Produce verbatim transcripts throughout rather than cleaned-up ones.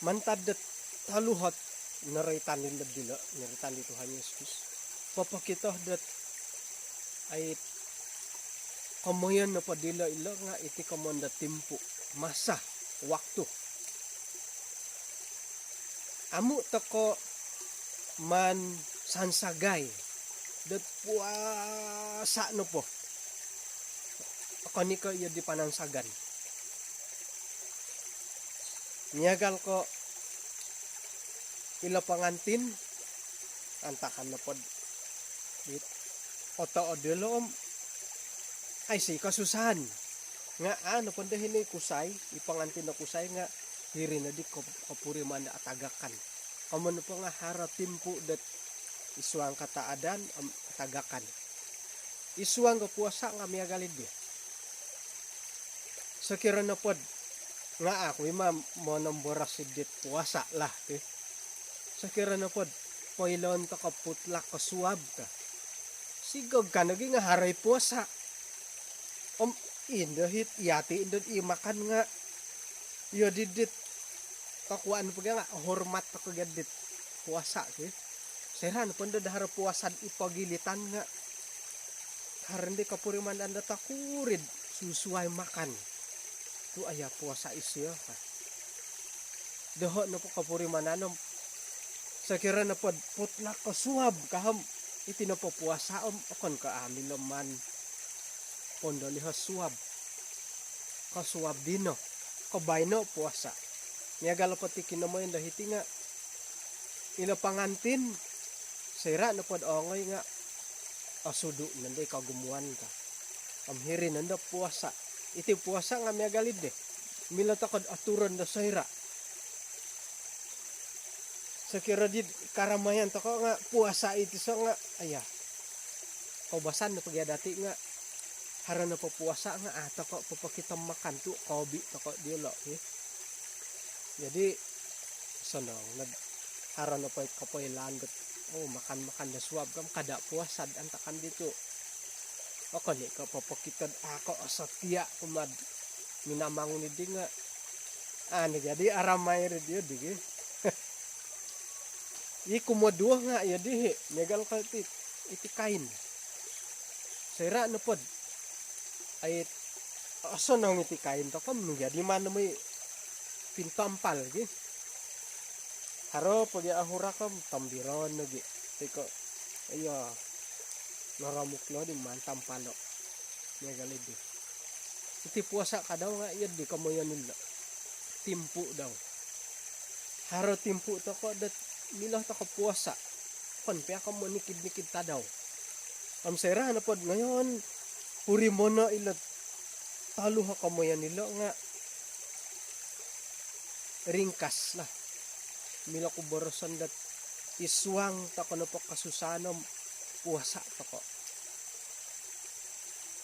Mantad dot toluhot noroitan dilo, dilo noroitan di Tuhan Yesus. Popokito dot ai komoyon nopo dilo ilo nga iti komoyon do timpu, masa, waktu. Amu toko maan sansagai dot puasa nopo. Okon i ko iyo di panansagan. Miagal ko ilo pangantin, antakan nopo dit oto o dilo om aiso i kosusahan. Nga a nopo do hino i kusai, i pangantin no kusai nga hiri no di ko-, kopuriman do atagakan. Komoyon nopo nga haro timpu dot isuang kataadan om atagakan. Isuang ko puasa nga miagal i di. Sokiro nopo do nga a ku i ma monomboros i dit puasa lah, ti. Sokiro nopo do poiloon toko potluck ko suab ka. Sigog ka nogi nga haro i puasa. Om indo hiti, iyati indo i makan nga iyo di dit kokuaan po gia nga hormat toko gia dit puasa, ki. Soira nopo do haro puasa i pogilitan nga haro di kopuriman do tokuri do susuai makan. Tu aya puasa isio ka. Doho nopo kopurimanan om sokiro nopo do potluck ko suab ka om iti nopo puasa om okon ko a milo maan pondoliho suab. Ko suab dino, ko baino puasa. Miagal nopo ti kinomoyon do hiti nga ilo pangantin, soira nopo do ongoi nga osudu nondo i kogumuan ka. Om hiri nondo puasa. Iti puasa nga miagal i di. Milo toko do aturon do soira. Sokiro di karamayan toko nga puasa iti so nga, aya. Koubasan nopo gia dati nga haro nopo puasa nga a toko popokito makan tu koobi toko diolo, ki. Jadi osonong no haro nopo i kopoilaan dot, oh, makan-makan do suab ka om kada puasa do antakan di tu. Okon i ko popokito do a ko osotia kumaa do Minamangun i di nga a no gia di aramai ri di, iyo di, ki. I kumoduo nga iyo di, miagal ko iti, iti kain. Soira nopo do ai osonong iti kain toko om nu gia di maan moi pintampal, ki. Haro po gia ohurak om tombiron nogi. Ti ko, iyo, noromuk lo di maan tampalo. Miagal i di. Iti puasa ka dau nga iyo di komoyon ilo. Timpu dau. Haro timpu toko dot milo toko puasa. Okon pia ko monikid-nikid tadau. Om soira nopo do ngoyon purimono ilo tolu o komoyon ilo nga ringkas lah. Milo ku boroson dot isuang toko nopo kosusahan om puasa toko.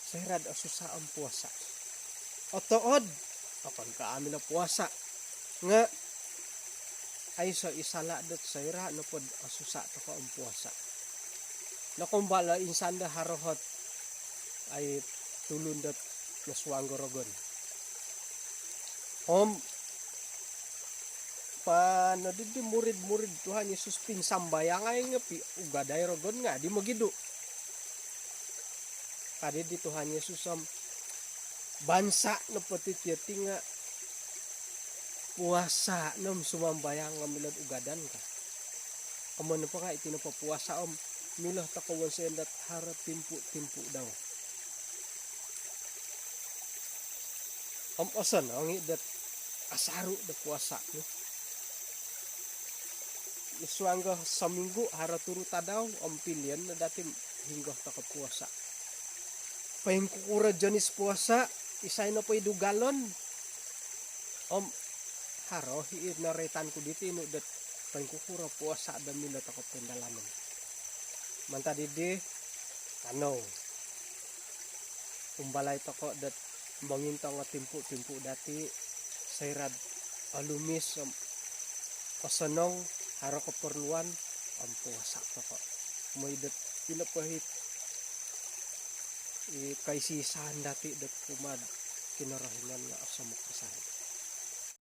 Soira do osusa om puasa. Otood, okon ko a milo puasa. Nga aiso i sala dot soira nopo do osusa toko om puasa. Nokoumbal o insan do haro ot ai tulun dot nosuang do rogon. Om maan no di di murid-murid Tuhan Yesus pinsambayangai nga piugadai rogon nga di mogidu. Ka di di Tuhan Yesus om bansa nopo ti iti nga puasa no om sumambayang nga milo do ugadan ka. Komoyon nopo nga iti nopo puasa om milo toko wonsoyon dot haro timpu-timpu dau. Om osonong i dot asaru do puasa, ki. Isuang do sominggu haro turu tadau om pilion no dati hinggo toko puasa. Poingkukuro jenis puasa, isai nopo i dugalon. Om haro i noroitan ku diti nu dot poingkukuro puasa do milo toko poindalanon. Mantad i di, kanou umbalai toko dot mongintong o timpu-timpu dati, soira do olumis om osonong, haro keperluan om puasa toko. Moi dot ilo po it i koisi-isaan dati dot kumaa do Kinorohingan nga osomok kasari.